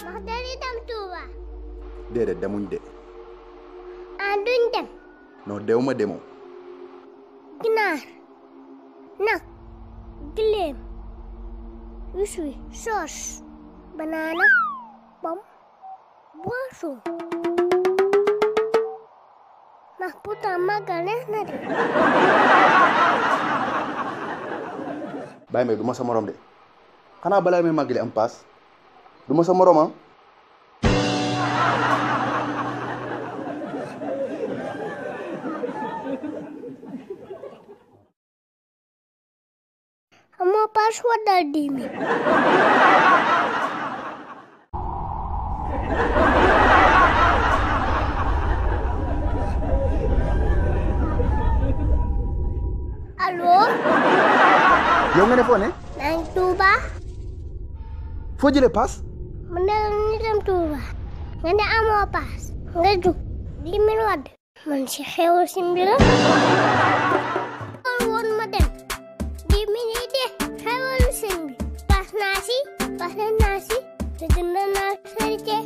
Ndax dari dem Touba. Déedéet demuñ de. Duñ dem. Non dewuma demoo. Ginaar. Nag. Gileem. Wis-wi. Soos. Banana. Pom. Boisson. Ndax pourtant màggal neex na de. Baye Mbaye du ma sa morom de. Xanaa balaa may màggali am paas. Du ma sa morom ah. Amoo paas wadal 10 000. Allo. Yow nga ne foo ne. maa ngi Touba. Foo jëlee paas. mu ne la ñu dem Touba. nga ne amoo paas. nga jug 10 000 wadd. man si xew si mbiram. woon ma dem. 10 000 yi de xewalu sëñ bi. paas naa si. te jënd naa sarite.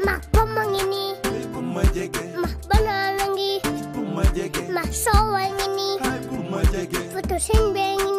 max poma ngi nii. max banaana ngi. max soowa ngi nii. foto sëñ bee ngi